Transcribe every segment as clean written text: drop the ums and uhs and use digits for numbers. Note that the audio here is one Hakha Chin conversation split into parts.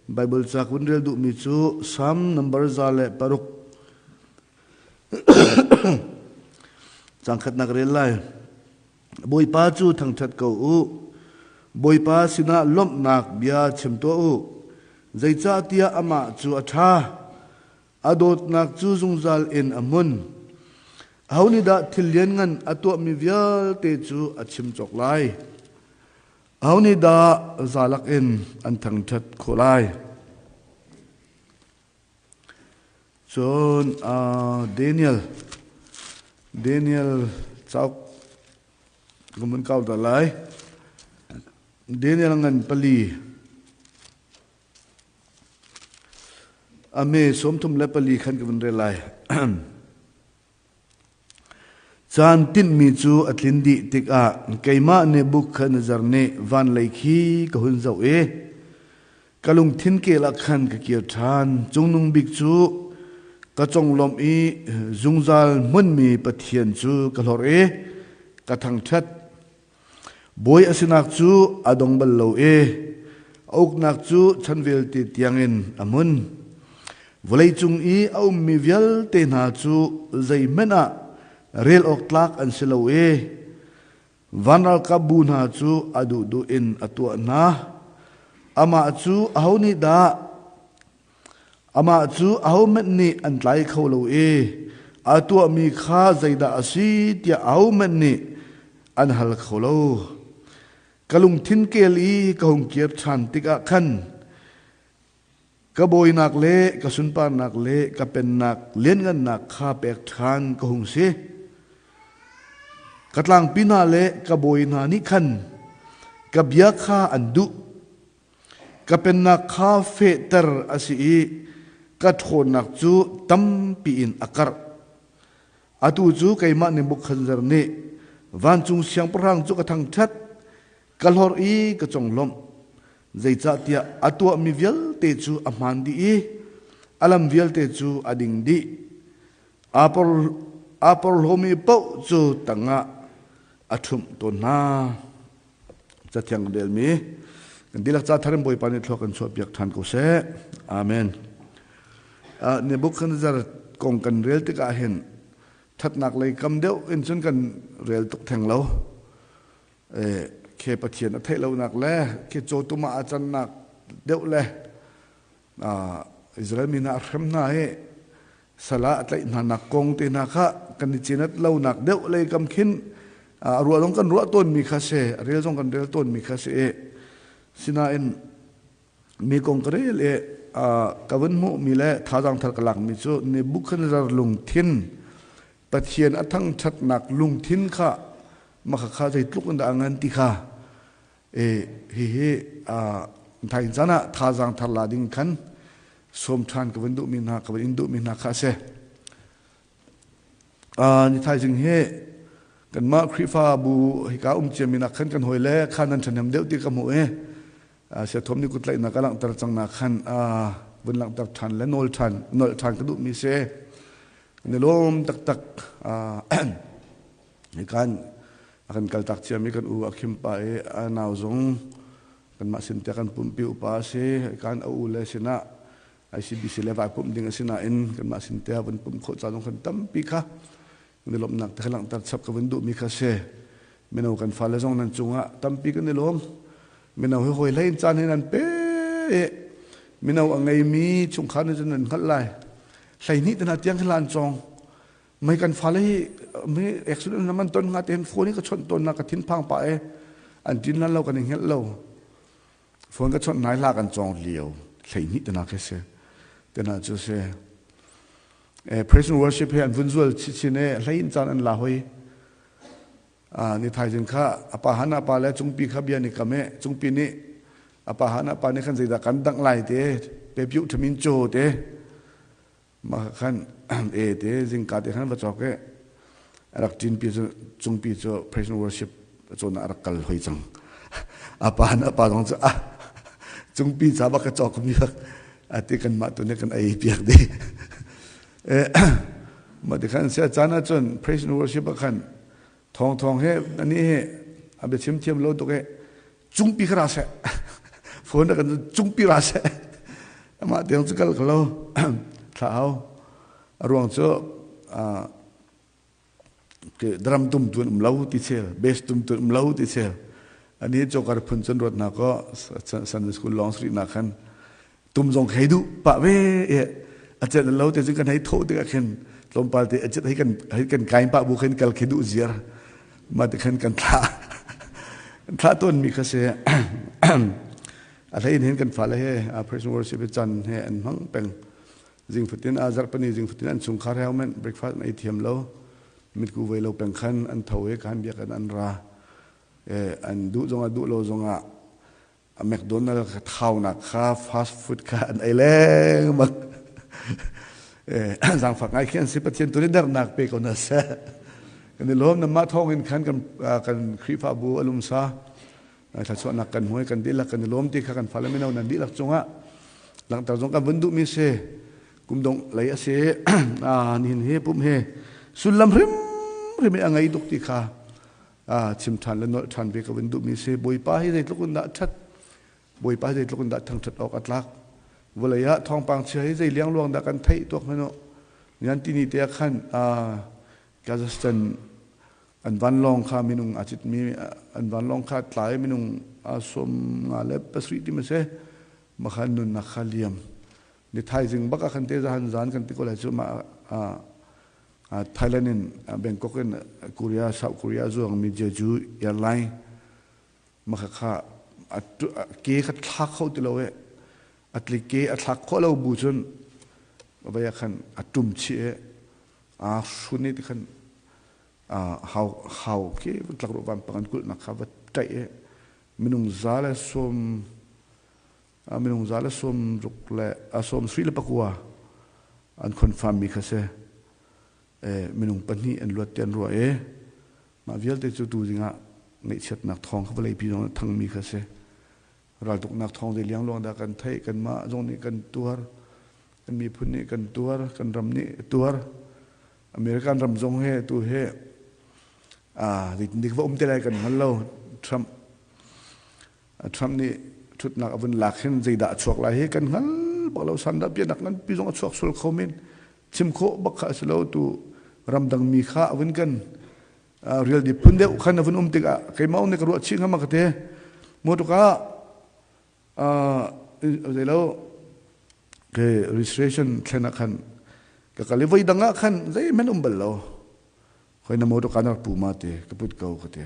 Bible ca kun rel duhmi cu Psalm number 106 cang khatnak rel lai. Bawipa cu thangṭhat ko u. Bawipa sinah lawmhnak bia chim tuah u. Zeicahtiah amah cu a ṭha. A dawtnak cu zungzal in a hmun. Aho nih dah thil lianngan a tuahmi vialte cu a chim cawk lai? Aho nih dah zalak in an thangṭhat khawh lai? Cun Daniel Daniel cauk ka mun kau dah lai. Daniel ngan pali A me 34 khan ka vun rel lai. Caan tinhmi cu a tlin dih tikah keimah Nebuchadnezzar nih van lei khi ka hun zoh i ka lungthin kel ah khan ka kir ṭhan. Cungnung bik cu ka conglawmh i zungzal hmunmi Pathian cu ka hlorh i ka thangṭhat. Bawi a sinak cu a dong bal lo i a uknak cu chan vialte tiangin a hmun. Vawleicung i a ummi vialte hna cu zeihmanh ah rel awk tlak an si lo i van ralkapbu hna cu a duhduh in a tuah hna. Amah cu aho nih dah Amah cu ahohmanh nih an tlai kho lo i a tuahmi kha zeidah a si tiah ahohmanh nih an hal kho lo. Ka lungthin kel i ka hung kir ṭhan tikah khan ka bawinak le ka sunparnak le ka pennak lianngannak kha pek ṭhan ka hung si. Ka tlangpi hna le ka bawi hna nih khan ka bia kha an duh. Ka pennak kha fehter a si i ka ṭhawnnak cu tampi in a karh. Atu cu keimah Nebuchadnezzar nih vancung siangpahrang cu ka thangṭhat, ka hlorh i ka conglawmh. Zeicahtiah a tuahmi vialte cu a hmaan dih i a lam vialte cu a ding dih. Aa porhlawmi paoh cu tangah a ṭhumh tawn hna. Cathiang kan relmi kan dihlak ca thar in Bawipa nih thlua kan chuahpiak ṭhan ko seh. Amen. Nebuchadnezzar kong kan rel tikah hin ṭhatnak lei kam deuh in cun kan rel tuk theng lo. Khe Pathian a theih lonak le khe cawtum ah a cannak deuh le Israel mi hna a hrem hna i sal ah a tlaih hna nak kong te hna kha kan i cinat lonak deuh lei kam khin a ruah zong kan ruah tawnmi kha si a rel zong kan rel tawnmi kha si i sinain mi kong ka rel i ka vun hmuhmi le thazaang thar ka lakmi cu Nebuchadnezzar lungthin Pathian a thangṭhatnak lungthin kha maka kha zeitluk in dah a ngan ti kha hihi thain caan ah thazaang thar la ding khan sawm ṭhan ka van duhmi hna ka van in duhmi hna kha a si. Ni thaizing hi kanmah Khrihfabu hika um ciami nak khan kan hawi le khan nan ṭhahnem deuh ti ka hmuh i siathawm ni kutlaihnak ka langhter cang nak khan vun langhter ṭhan le nawl ṭhan nolh ṭhan ka duhmi si. Ni lawm taktak Kan a kan kaltak ciami kan u a khim pa i a nau zong kanmah sin tiah kan pumpi upa a si. Kan a u le sinah ICBC le vai pumh ding a si nain kanmah sin tiah vun pumh khawh ca zong kan tampi kha kan i lawmhnak te kha langhter chap ka vun duhmi kha si. Mino kan fale zong nan cungah tampi kan i lawm. Mino hi hawi hlei in caan hi nan pe i mino a ngeimi chungkhar nih cun nan hngalh lai. 12 te hna tiang khi lan cawng. Mei kan fale hi mi accident na man ton nga te phone ka chawnh tawn na ka thin phang pa e an tin lan lo kan i hngelh lo phone ka chawnh nai la kan cawng lio 12 te na ke se te na chu se e praise and worship he an vun zual chi chin e hlein caan an la hoi ni thaizing kha apa hana pa le cungpi kha bia ni kam e cungpi nih apa hana pa nih khan zeidah kan dangh lai te pe piu thamin cho te Mah khan e te zingka te khan va cawk i a rak ṭinpi cu cungpi cu praise and worship cawn ah a rak kal hoi cang. A pa na pa zong cu ah cungpi ca bak ka cawk mi bak ati kanmah tu nih kan ei piak dih. Mah ti khan sia caan ahcun praise and worship ah khan thawng thawng he ani he a biachim thiam lo tuk e cungpi kha ra seh phone kan cungpi ra seh. Amah tiang cu kal kho thla hau. A ruang cu drum tum tu an um lo ti chel, bass tum tu an um lo ti chel. Ani cokar phun cun ruat na ko Sunday school lawng sri na khan tum zong hei duh pah ve e a chet lo te cu kan hei tho tikah khin tlawmpal te a chet hei kan hei kan kain pah bu khin kal khi duh ziar ma te khan kan thla kan thla tawn mi kha se a hlei in hin kan fale he a praise and worship chan he an hmang peng zing fatin a zarhpani zing fatin an chungkhar he men breakfast an ei thiam lo mitku voi lo peng khan an tho i khan biak an ra an duh zongah duh lo zongah a McDonald kha thaunak kha fast food kha an ei lengmang. Zaangfak ngai khi an si Pathian tu nih dernak pe ko na seh. Kan i lawm na mah thawng in khan kan kan Khrihfabu a lumsa thluachuahnak kan hmuai kan dihlak kan i lawm ti kha kan fale mino nan dihlak cungah langhter zong kan vun duhmi si kum dongh lei a si nihin hi pum hi sullam hrim hrim i a ngei tuk ti kha chim ṭhan le nolh ṭhan ve ka vun duhmi si. Bawipa hi zeitluk in dah ṭhat, Bawipa hi zeitluk in dah thangṭhat awk a tlak. Vawlei ah thawngpang chia hi zei liangluang dah kan theih tuak hmanh u. Nian tini te ah khan Kazakhstan an vanlawng kha minung aa citmi an vanlawng kha tlai minung a 57 ti ma si makhan nunnak kha liam ni thaizing bak ah khan te zahan zan kan ti ko lai cu ma Thailand in Bangkok in Korea South Korea zuangmi Jeju Airline maka kha ke kha thlak kho ti lo e atli ke a thlak khawh lo bu cun vaya khan a tum chi e a hrun i ti khan hau hau ke tlak ru van pangan kulh nak kha va tai e minung za le som minung za le sawm ruk le sawm sri le pakua an confirm mi kha si minung pahnih an luat te an ruah i mah vialte cu tu zingah ngaihchiatnak thawng kha vawlei pi zong thangmi kha si raltuknak thawng zei liangluang dah kan theih kanmah zong nih kan tuar kan miphun nih kan tuar kan ram nih tuar American ram zong he tu he zeitindik va um te lai kan hngal lo Trump Trump nih ṭhutnak a vun lak hin zeidah a chuak lai hi kan hngal bak lo sandah piahnak nganpi zong a chuak sual kho men chim khawh bak kha a si lo tu ramdang mi kha a vun kan rial di phun deuh khan a vun um tikah keimah nih ka ruah chih ngam ka te motor zeilo ke registration thlen ah khan ka kal i voi dang ah khan zeihmanh um bal lo khoi na motor ka nar pu ma te ka put ko ka te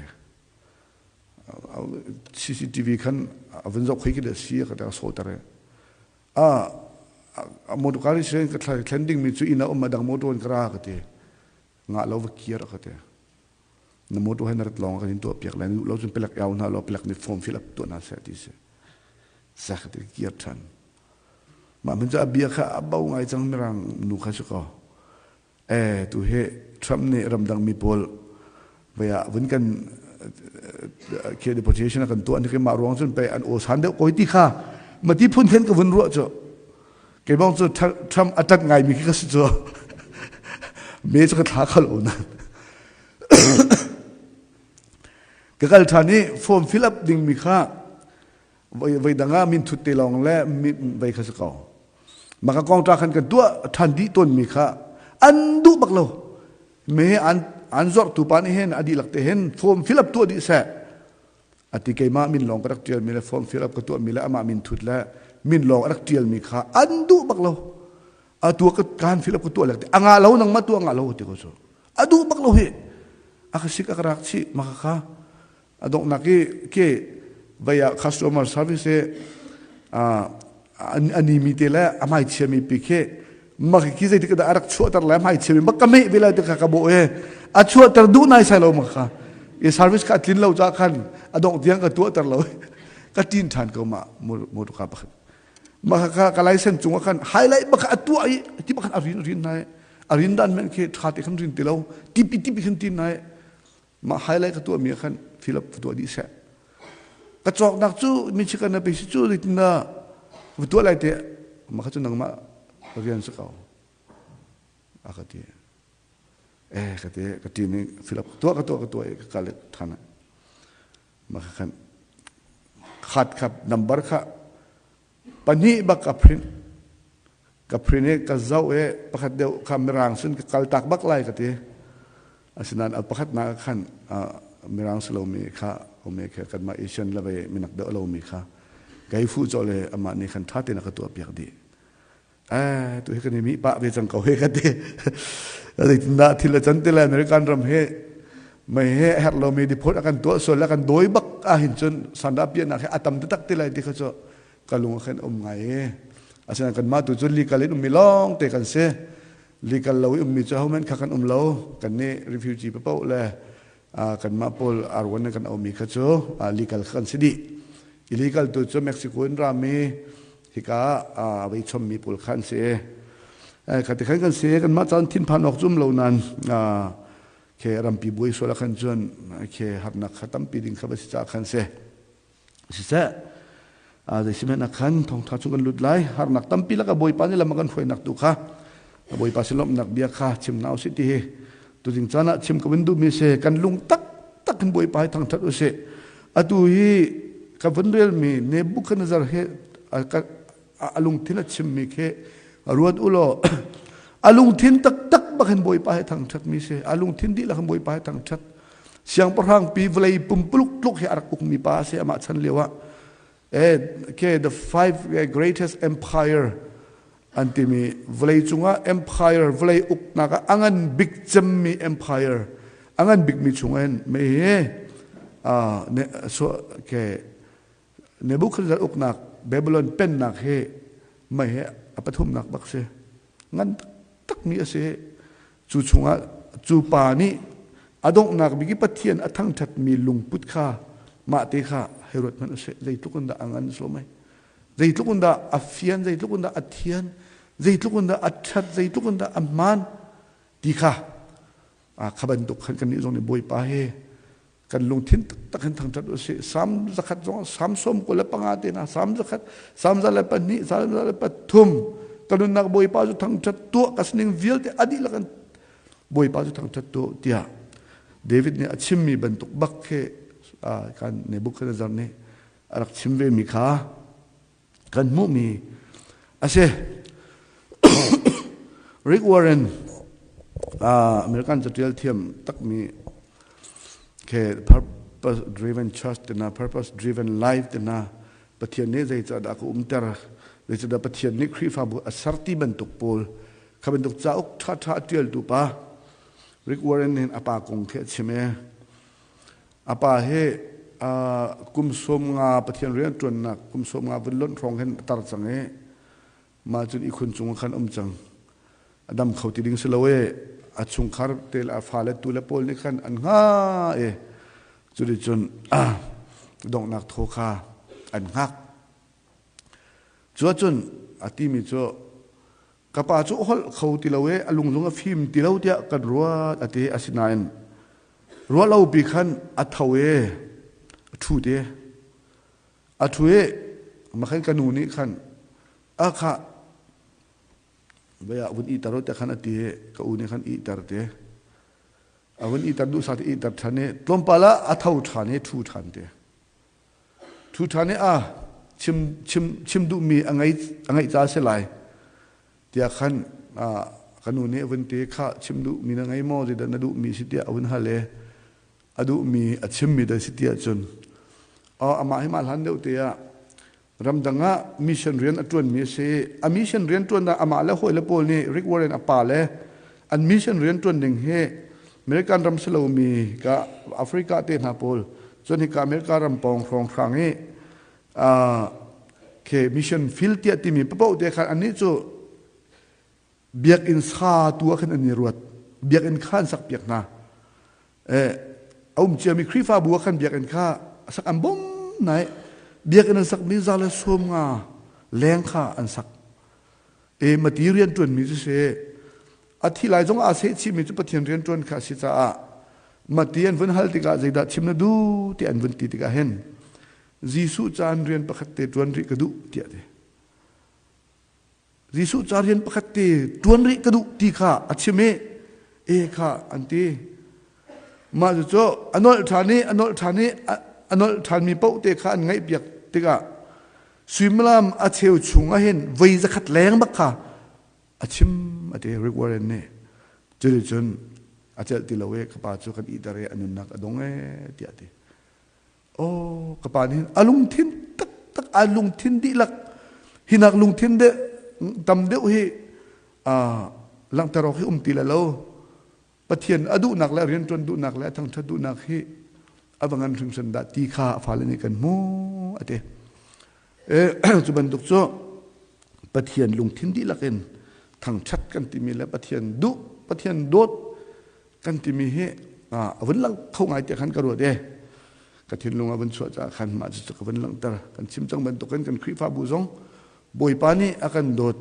CCTV khan a vun zoh khoi khi si ka ta so tar a a motor car si ka thlen ding mi chu ina um adang motor in kara ka te nga lo va kiar ka te na motor hen rat long ka in to piak lai lo chun pelak yau na lo pelak ni form fill up to na se ti se sa ka te kiar than ma mun cha bia kha abau ngai chang mirang nu kha su ko Eh tu hi Trump nih ramdang mi pawl vei ah vun kan khi deportation a kan tuah ni mah ruang cun pei an aw san deuh koi ti kha mati phun khen ka vun ruah cu kei bang cu Trump a tat ngai mi khi ka si cu me cu ka thla kho lo na ka kal than i form fill up ding mi kha voi dang ah min thut te lawng le vei kha si ko maka kong ta khan kan tuah than dih tawn mi kha an duh bak lo me an an zor tu pa nih hin a dihlak te hin form fill up tuah dih seh ati keimah min lawng ka rak tial mi le form fill up ka tuah mi le amah min thut le min lawng a rak tial mi kha an duh bak lo a tua ka kan fill up ka tuah lek te anga lo nang ma tu anga lo ti ko cu a duh bak lo hi a ka sik a ka rak chi maka kha A donghnak i ke vei ah customer service hi a nimi te le a hmai chiami pi khi mak ki zeitik dah a rak chuahter le hmai chiami mak ka meh ve lai te kha ka bawh e a chuahter duh nai sai lo mak kha i service kha a tlin lo ca khan a dongh tiang ka tuahter lo ka tin ṭhan ko ma motor ka pakhat maka ka ka license cung ah khan highlight bak a tuah i ti bakhan a rin rin nai a rin dan men khi ṭha te khan rin ti lo tipi tipi khan tin nai mah highlight ka tuahmi ah khan fill up tuah dih seh ka cawknak cu Michigan na pesi cu zeitin dah va tuah lai te mah kha cu nangmah rian si ko a ka ti eh ka ti ka ti ning fill up tuah ka tuah ka tuah i ka kal than mah kha khan khat kha number kha pahnih bak ka print. Ka print i ka zoh i pakhat deuh kha mirang sin ka kal tak bak lai ka ti. Asinain a pakhatnak ah khan mirang si lomi kha umi kha kanmah Asian le vei minak deuh lomi kha kei fuh cawh le amah nih khan ṭha tein a ka tuahpiak dih. Eh, tu hi kan i mi pah ve cang ko he ka ti. Zeitindah thil a can ti le American ram he mei he a herh lomi deport a kan tuah sual le kan dawi bak ahhin cun sandah piahnak he a tam taktak ti lai ti kha cu ka lung a khan um ngai i asinain kanmah tu cu legal in ummi lawng te kan si. Legal lo i ummi cu hohmanh kha kan um lo. Kan nih refugee paoh le kanmah pawl R1 in kan aumi kha cu legal kha kan si dih. Illegal tu cu Mexico in rami hika ah a vei chommi pawl kha an si. Kha ti khan kan si kanmah caan thinphan awk cu um lo nain khe rampi buai sual ah khan cun khe harnak kha tampi ding kha va si caah khan si. Siseh zeisihmanh ah khan thawngṭha chung kan lut lai harnak tampi lakah Bawipa nih lam a kan hruainak tu kha Bawipa sin lawmhnak bia kha chim hna usih ti hi tuzing caan ah chim ka vun duhmi si kan lung taktak in Bawipa hi thangṭhat usih atu hi ka vun relmi Nebuchadnezzar he a lungthin a chimmi khi ruat u law a lungthin taktak bak in Bawipa he thangṭhatmi si a lungthin dihlak in Bawipa he thangṭhat siangpahrang pi vawlei pumpuluk tluk hi a rak ukmi pa a si amah chan lio ah eh okay, the five greatest empire an timi vawlei cungah empire vawlei uknak ah a ngan bik cemmi empire a ngan bikmi chungah hin mei hi so okay, Nebuchadnezzar uknak Babylon pennak hi mei he a pathumnak bak si ngan taktakmi a si cu chungah cu pa nih a donghnak bik i Pathian a thangṭhatmi lungput kha mah te kha hei ruat hmanh usih zeitluk in dah a ngan so mei zeitluk in dah a fian zeitluk in dah a thian zeitluk in dah a ṭhat zeitluk in dah a hmaan ti kha kha bantuk khan kannih zong nih Bawipa he kan lungthin taktak in thangṭhat usih Salm zakhat zong Salm 95 te hna Salm zakhat Salm 102 Salm 103 ka nunnak Bawipa cu thangṭhat tuah ka sining vialte a dihlak in Bawipa cu thangṭhat tuah tiah David nih a chimmi bantuk bak khi kan Nebuchadnezzar nih a rak chim ve mi kha kan hmuhmi a si. Rick Warren, American catial thiam takmi ke purpose driven church tina purpose driven life tina Pathian nih zeicahdah ka umter zeicahdah Pathian nih Khrihfabu a ser ti bantuk pawl kha bantuk cauk ṭhaṭha a ṭialtu pa Rick Warren nih a pa kong khi a chim e A pa hi kum 50 Pathian rianṭuannak kum 50 vun lonh hrawng hin a tar cang i mah cun ihkhun cung ah khan um cang. A dam kho ti ding si lo i a chungkhar te le a fale tu le pawl nih khan an hngah i cuticun donghnak thaw kha an hngak. Cu ahcun a timi cu ka pa cu a holh kho ti lo i a lung zong a fim ti lo tiah kan ruat a ti asinain ruahlopi khan a tho i a ṭhu te a ṭhu i makhan ka nu nih khan a kha vei ah vun iter te khan a ti i ka u nih khan iter te a vun iter duhsah te iter ṭhan i tlawmpal ah a tho ṭhan i ṭhu ṭhan te Ṭhu ṭhan i a chim, chim, chim duhmi a ngei, a ngeih ca a si lai tiah khan ka nu nih a vun ti kha chim duhmi na ngei maw zeidah na duhmi si tiah a vun hal i a duhmi a chimmi dah si tiah cun amah hi mah hlan deuh te ah ramdang ah mission rian a ṭuanmi a si a mission rian ṭuan ah amah le hawile pawl nih Rick Warren a pa le an mission rian ṭuan ding hi American ram si lomi ka Africa te hna pawl cun hika America ram pawng hrawnghrang i ke mission field tiah timi papoh te khan annih cu biakinn sa tu ah khan an i ruat biakinn kha an sak piak hna eh a um ciami Khrihfabu ah khan biakinn kha sak an bom nai biakinn an sakmi za le sawm nga leng kha an sak e mati rian ṭuanmi cu si a thi lai zong aa seh chihmi cu Pathian rian ṭuan kha a si caah mati an vun hal tikah zeidah chim na duh ti an vun ti tikah hin Jesuh caan rian pakhat te ṭuan rih ka duh tiah ti Jesuh ca rian pakhat te ṭuan rih ka duh ti kha a chim i e kha an ti mah cu a nolh ṭhan i a nolh ṭhan i a nolh ṭhanmi paoh te kha an ngaihpiak tikah suimilam a cheu chung ah hin voi zakhat leng bak kha. A chim a ti Rick Warren nih. Cuticun a celh ti lo i ka pa cu kan ihter i a nunnak a dong ee tiah a ti. Oh, ka pa nih a lungthin taktak a lungthin dihlak hinak lungthin de tam deuh hi langhter awk hi um ti le lo. Pathian a duhnak le rianṭuan duhnak le a thangṭhat duhnak hi a va ngan hringhran dah ti kha a fale nih kan hmu a ti. Cu bantuk cu Pathian lungthin dihlak in thangṭhat kan timi le Pathian duh, Pathian dawt kan timi hi a vun lang kho ngai tiah khan ka ruat e. Ka thinlung a vun chuah caah khan mah cucu ka vun langhter. Kan chim cang bantukin kan Khrihfabu zong Bawipa nih a kan dawt.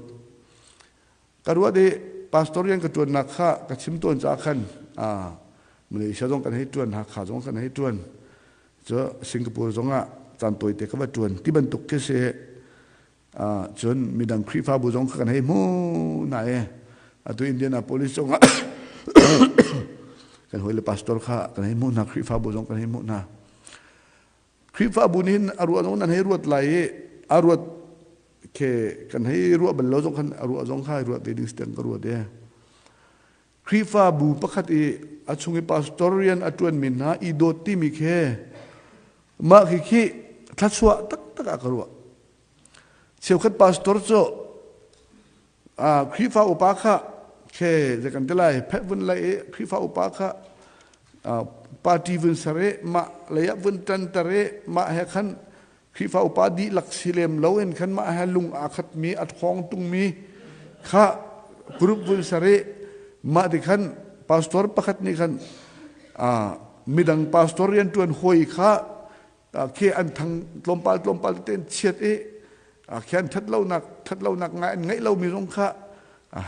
Ka ruat i pastor rian ka ṭuannak kha ka chim tawn caah khan Malaysia zong kan hei ṭuan, Hakha zong kan hei ṭuan. Cu Singapore zong ah caan tawite ka va ṭuan ti bantuk khi si. Cun midang Khrihfabu zong kha kan hei hmu na e. Atu Indianapolis zong ah kan hawile pastor kha kan hei hmuh hna, Khrihfabu zong kan hei hmuh hna. Khrihfabu nih hin a ruah zong nan hei ruat lai i a ruat khe kan hei ruah bal lo zong khan a ruah zong kha ruat ve ding si ka ruat e. Khrihfabu pakhat i a chung i pastor rian a ṭuanmi hna i dawt timi khe mah khi khi thluachuah taktak ah ka ruah. Cheukhat pastor cu Khrihfa upa kha khe zei kan ti lai phet vun lai i Khrihfa upa kha party vun ser i mah lei ah vun ṭanter i mah he khan Khrihfa upa dihlak si lem lo in khan mah he lung aa khatmi a ṭhawng tungmi kha group vun ser i mah ti khan pastor pakhat nih khan midang pastor rianṭuan hawi kha khi an thang tlawmpal tlawmpal tein chiat i khi an that lonak that lonak ngai an ngeih lomi zong kha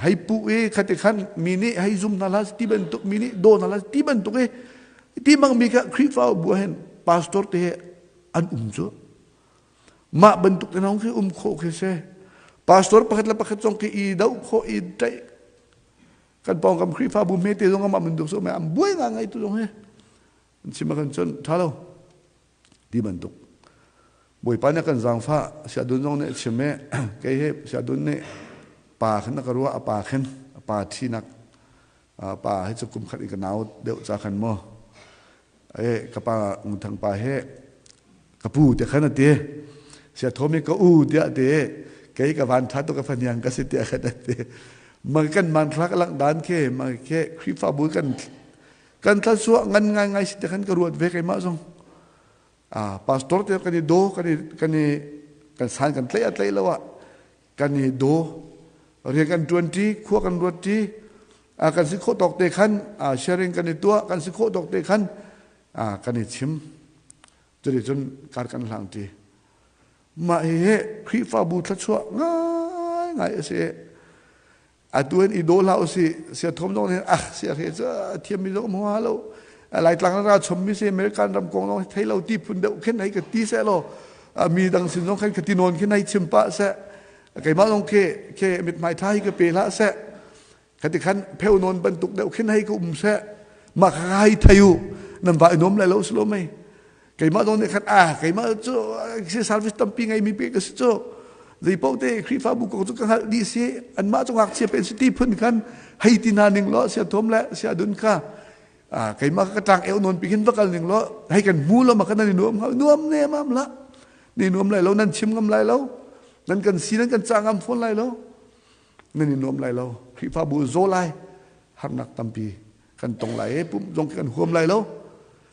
hei puh i khati khan mi nih hei zum hna hlah ti bantuk mi nih daw hna hlah ti bantuk i ti bang mi kha Khrihfa bu hin pastor te he an um cu mah bantuk te hong khi um khawh khi si pastor pakhat le pakhat zong khi i doh khawh i ṭaih kan pawngkam Khrihfabu hmete zong amah bantuk so an buai ngai ngai tu zong hi an chim ah khan cun ṭha lo ti bantuk Bawipa nih kan zaangfah siadun zong nih a chim i kei hi siadun nih pa khan a ka ruah a pa khin a pa ṭhinak pa hi cu kum khat i ka nau deuh ca khan maw e ka pa Ngun pa he ka pu te khan a ti sia thomi ka u tiah ti kei ka van ṭha tuk ka faniang ka si tiah khan a ti mang kan man thlak lang dan khi mang khi Khrihfabu kan kan thluachuah ngan ngaingai si te khan ka ruat ve keimah zong pastor te kan i do kan i kan i kan san kan tlaih a tlaih lo ah kan i do rian kan tuan ṭi khua kan ruat ṭi kan si khawh tawk te khan sharing kan i tuah kan si khawh tawk te khan kan i chim cuti cun kar kan hlang ṭi mah hihi Khrihfabu thluachuah ngaingai a si Atu in i daw hlah usih. Sia thom zong nih ah sia hre cu a thiammi zong um hua lo. Laitlang ra chommi si American ram kong zong thei lo ti phun deuh khin hei ka ti seh law mi dang sin zong khan ka ti nawn khin hei chim pah seh. Keimah zong khi khi mithmai tha hi ka pe hlah seh. Khati khan pheu nawn bantuk deuh khin hei ka um seh. Mah kha hei thei u. Nan va i nuam lai lo si lo mei. Keimah zong nih khan ah keimah cu service tampi ngeimi pe ka si cu zeipaoh te Khrihfabu kong cu ka hngalh dih si anmah cu ngakchia pen si ti phun khan hei ti hna ning law sia thom le sia dun kha keimah ka tlang eu nawn pi khin va kal ning law hei kan hmu lo ma kan nan i nuam nuam ne mam la ni nuam lai lo nan chim ngam lai lo nan kan si nan kan ca ngam fawn lai lo nan i nuam lai lo Khrihfabu zaw lai harnak tampi kan tong lai i pumh zong kan huam lai lo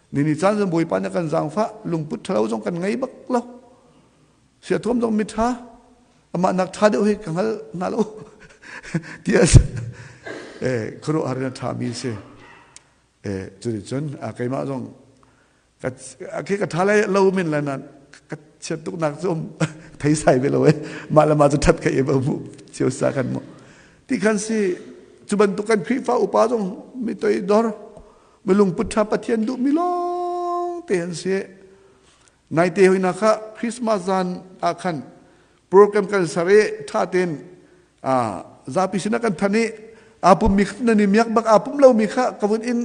Nini caan zong Bawipa nih kan zaangfah lungput ṭhalo zong kan ngei bak lo. Siathuam zong miṭha amah nak ṭha deuh hi ka hngal hna lo ti a si. Eh khuaruahhar in a ṭhami si. Eh cuticun keimah zong ka khi ka ṭha lai lo min le nan ka chiat tuknak cu um thei sai ve lo eh mah le mah cu ṭhat ka i ba mu cio sa kan mu ti khan si cu bantuk kan Khrihfa upa zong mi toi dor Milungput ṭha Pathian duhmi lawng te an si. Naite hoina kha Christmas zan ah khan program kan ser i ṭha tein zapi sinah kan than i aa pummi kha nan i miak bak aa pum lomi kha ka vun in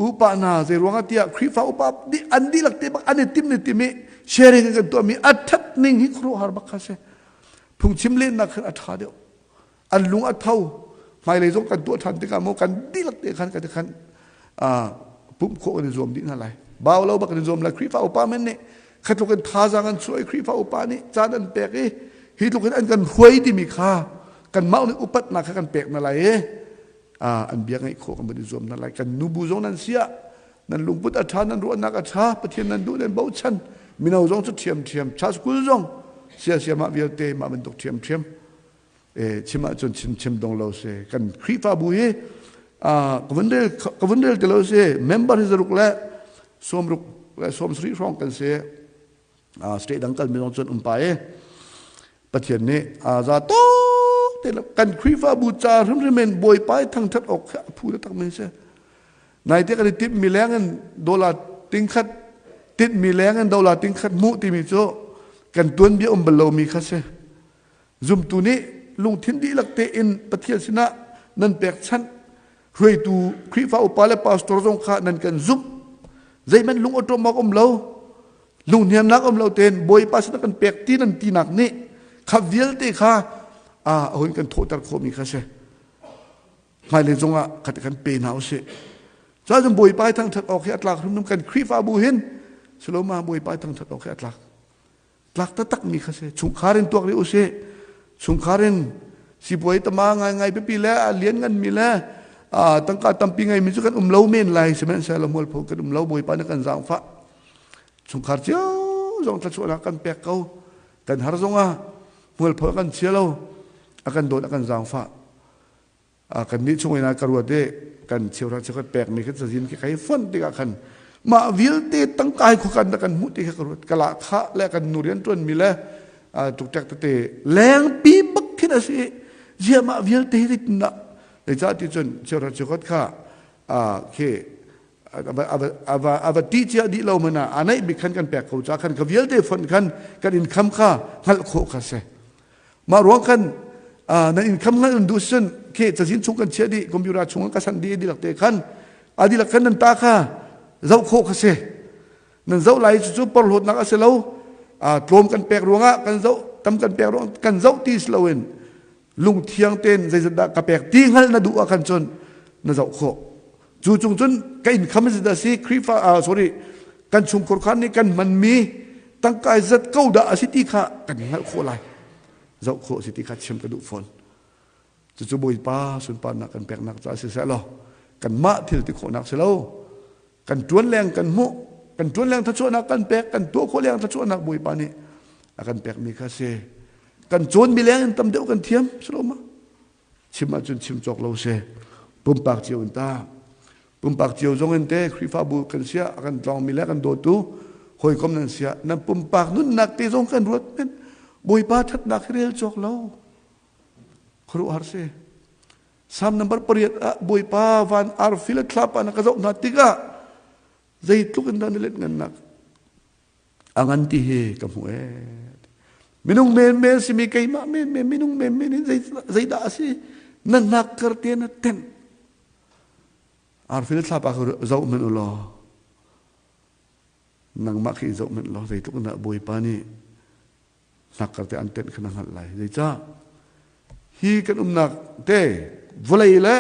upa hna zei ruangah tiah Khrihfa upa an dihlak te bak an i tim ni tim i sharing kan tuahmi a ṭhat ning hi khuaruahhar bak kha si. Phungchim lennak khan a ṭha deuh. An lung a tho. Hmailei zong kan tuah ṭhan tikah maw kan dihlak te khan kan khan pumh khawh kan i zuam dih hna lai. Bau lo bak kan i zuam lai. Khrihfa upa men nih khatluk in thazaang an chuah i Khrihfa upa nih caan an pek i hi tluk in an kan hruai timi kha kanmah nih upatnak kha kan pek hna lai i an bia ngaih khawh kan van i zuam hna lai. Kan nubu zong nan siah nan lungput a ṭha nan ruahnak a ṭha Pathian nan duh nan bochan mino zong cu ṭhiamṭhiam cha school zong siasia mah vialte mah bantuk ṭhiamṭhiam chim ahcun chim chim dong lo si kan Khrihfabu hi ka vun rel ka vun rel ti lo si member hi zaruk le sawmruk le sawmsarih hrawng kan si state dang kalmi zong cun um pa i Pathian nih za tok te kan Khrihfabu ca hrimhrim in Bawipa i thangṭhat awk kha a phu taktak mi si naite kan i timhmi leng in dollar tingkhat tinhmi leng in dollar tingkhat hmuh timi cu kan tuanbia um bal lomi kha si Zumtu nih lungthin dihlak tein Pathian sinah nan pekchanh hruaitu Khrihfa upa le pastor zong kha nan kan zumh. Zeihmanh lung awṭawm awk um lo, lunghniamnak um lo tein Bawipa sinah kan pek ti nan tinak nih kha vialte kha a hun kan thawhter khawhmi kha si. Hmailei zongah khat kan pe hna usih. Cun Bawipa thangṭhat awk hi a tlak hrimhrim kan Khrihfabu hin Saloma Bawipa thangṭhat awk hi a tlak. Tlak taktak mi kha si. Chungkhar in tuak rih usih. Chungkhar in sipuai tama ngaingai pipi le a lian ngan mi le tangka tampi ngei mi cu kan um lo men lai sihmanhsehlaw mualpho kan um lo Bawipa nih kan zaangfah. Chungkhar cio zong thluachuahnak kan pek ko. Kan har zongah mualpho kan chia lo. A kan dawt a kan zaangfah. Kannih chung in ka ruat i kan cheuhra cheukhat pekmi kha cazin khi kai fonh tikah khan mah vialte tangka hi khuakan dah kan hmuh ti kha ka ruat ka lahkhah le kan nu rian ṭuanmi le tukṭek tete lengpi bak khin a si zia mah vialte hi zeitindah zeicah ti cun cheuhra cheukhat kha khi ava ti cia dih lo mana a naih bik khan kan pek ko ca khan ka vialte fonh khan kan income kha hngalh khawh kha si Mah ruang khan nan income hngalh nan duh cun khi cazin chung kan chiah dih computer chung ka san dih dihlak te khan a dihlak khan nan ta kha zoh khawh kha si nan zoh lai cu cu porhlawtnak a si lo tlawm kan pek ruangah kan zoh tam kan pek ruang kan zoh ti si loin lungthiang tein zeizat dah ka pek ti hngalh na duh ah khan cun na zoh khawh cu cung cun ka income zat a si Khrihfa sorry kan chungkhur khan nih kan hmanmi tangka zat ko dah a si ti kha kan hngalh khawh lai zoh khawh si ti kha chim ka duh fawn cucu Bawipa sunparnak kan peknak caah siseh law kanmah thil ti khawhnak si lo kan ṭuan leng kan hmuh kan ṭuan leng thachuahnak kan pek kan tuah khawh leng thachuahnak Bawipa nih a kan pekmi kha si kan cawnmi leng in tam deuh kan thiam si lo ma Chim ahcun chim cawk lo si. Pumpak cio in ta. Pumpak cio zong in te Khrihfabu kan siah a kan tlawngmi le kan dawtu hawikom nan siah nan pumpak nunnak te zong kan ruat men. Bawipa thatnak hi rel cawk lo. Khuaruahhar si. Psalm number pariat ah Bawipa van arfi le thlapa na ka zoh hna tikah zeitluk in dah na let ngannak a ngan ti hi ka hmuh ee minung menmen simi keimah menmen minung menmen in zeidah a si na hnak kar te na tenh arfil thlapa ka zoh hmanh u law nangmah khi zoh hmanh law zeitluk in dah bawipa nih hnakkar te an tenh kha na hngalh lai zeicah hi kan umnak te vawlei le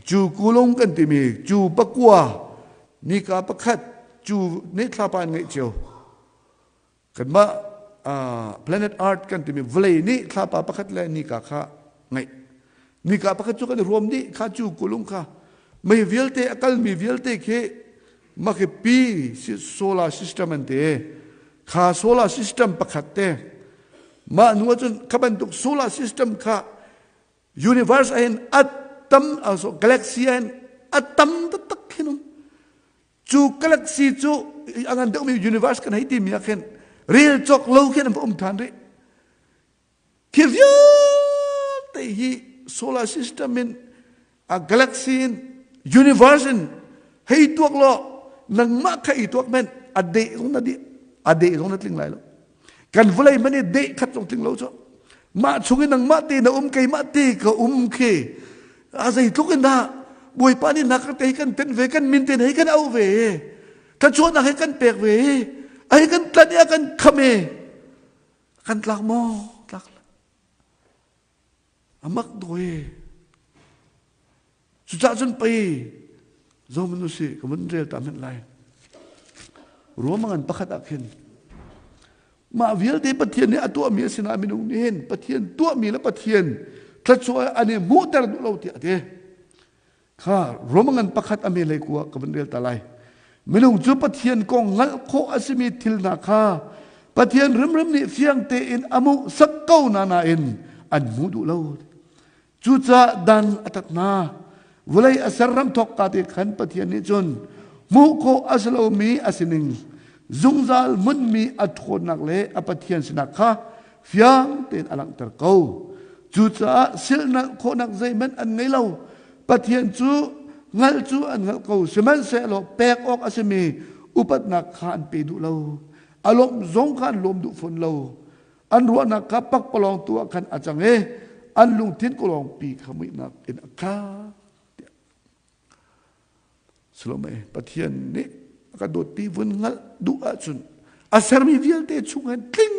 cu kulung kan timi cu pakua nika pakhat cu ne thlapa an ngeih cio kanmah planet earth kan timi vawlei nih thlapa pakhat le nika kha ngeih nika pakhat cu kan i ruam dih kha cu kulung kha mei vialte a kalmi vialte khi mah pi solar system an ti kha solar system pakhat te mah nu ahcun kha bantuk solar system kha universe ahin a tam also galaxy ahin a tam taktak khin um cu galaxy cu a ngan deuhmi universe kan hei timi ah khin rel cawk lo khin an va um than rih Thil vialte hi solar system in a galaxy in universe in hei tuak law nangmah kha i tuak men a deh zong na dih a deh zong na tling lai lo kan vawlei man i deh khat zong tling lo cu mah chung in nangmah te na um keimah te ka um khi a zeitluk in dah bawipa nih nak te kan tenh ve kan min te hei kan auh ve thluachuahnak he kan pek ve ai kan tlan i a kan kham e Kan tlak maw? Tlak lo. Amak doi. Cucah cun pei zohman usih ka vun rel ta hmanh lai. Ruamangan pakhat ah khin mah vialte Pathian nih a tuahmi a sinah minung nih hin Pathian tuahmi le Pathian thluachuah an i hmuhter duh lo tiah a ti. Kha Romangan pakhat a me lei kua ka vun rel ta lai. Minung cu Pathian kong hngalh khawh a simi thil hna kha Pathian hrimhrim nih fiang tein a hmuh sak ko na nain an hmu duh lo. Cucaah dan a tat hna. Vawlei a ser ram thawk ka te khan Pathian nih cun hmuh khawh a si lomi a sining zungzal hmunmi a ṭhawnnak le a Pathian sinak kha fiang tein a langhter ko. Cucaah silhnalh khawhnak zeihmanh an ngei lo. Pathian cu hngalh cu an hngalh ko, sihmanhsehlaw pek awk a simi upatnak kha an pe duh lo. A lawmh zong kha an lawm duh fawn lo. An ruahnak kha pakpalawng tu ah khan a cang i an lungthin kawlawngpi kha muihnak in a khat. Salome Pathian nih a ka dawt ti vun hngalh duh ahcun a sermi vialte chung hin tling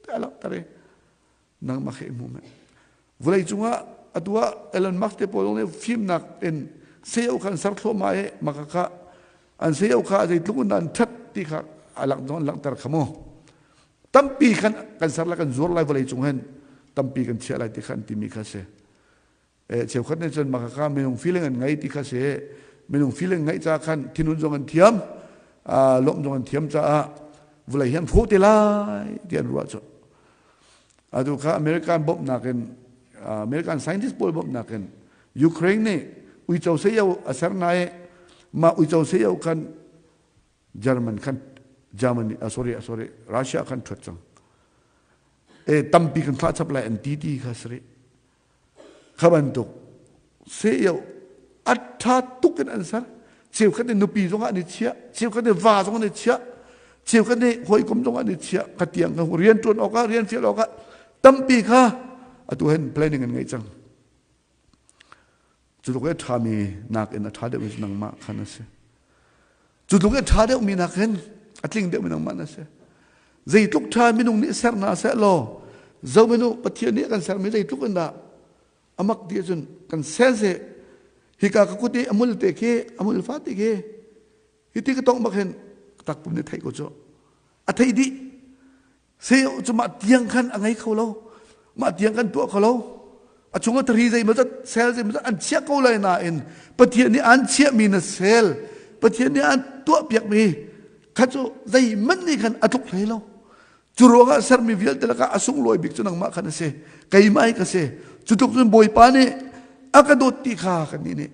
te a langhter i nangmah kha i hmu men. Vawlei cungah atu ah Elon Musk te pawl nih fimnak in seo kha an ser thluahmah i maka kha an seo kha zeitluk in an ṭhat ti kha a langh zong an langhter kha mu. Tampi khan kan ser lai kan zuar lai vawlei cung hin tampi kan chiah lai ti kha an timi kha si. Cheukhat nih cun mah kha minung feeling an ngei ti kha si. Minung feeling ngeih ca khan thinhun zong an thiam, lawmh zong an thiam caah vawlei hi an hrawh te lai ti an ruah cu. Atu kha American bawmhnak in American scientist pawl bawmhnak in Ukraine nih uico seyo a ser na i mah uico seyo khan German khan Germany sorry sorry Russia khan ṭhuat cang. E tampi kan thlah chap lai an ti ti kha sari. Kha bantuk seo a ṭha tuk in an ser. Cheukhat nih nupi zong ah an i chiah, cheukhat nih va zong an i chiah, cheukhat nih hawikom zong an i chiah. Kha tiang kha rian ṭuan awkah, rian fial awkah tampi kha atu hin planning an ngei cang. Cu tluk i a ṭhami nakin a ṭha deuhmi cu nangmah khan a si. Cu tluk i a ṭha deuhmi nakin a tling deuhmi nangmah na si. Zeitluk ṭha minung nih ser hna seh law zohmanh u Pathian nih a kan sermi zeitluk in dah a mak ti ahcun kan sel seh hika ka kut i a mul te khi a mul fate khi hiti ka tongh bak hin takpum nih theih ko cu a theih dih Seo cu mah tiang khan a ngei kho lo. Mah tiang kan tuah kho lo. A chung a thari zeimaw zat sel zeimaw zat an chiah ko lai nain Pathian nih an chiahmi na sel Pathian nih an tuahpiakmi kha cu zeihmanh nih khan a tluk hlei lo. Cu ruangah sermi vialte lakah a sunglawi bik cu nangmah khan a si. Keimah hi ka si. Cu tluk cun Bawipa nih a ka dawt ti kha kannih nih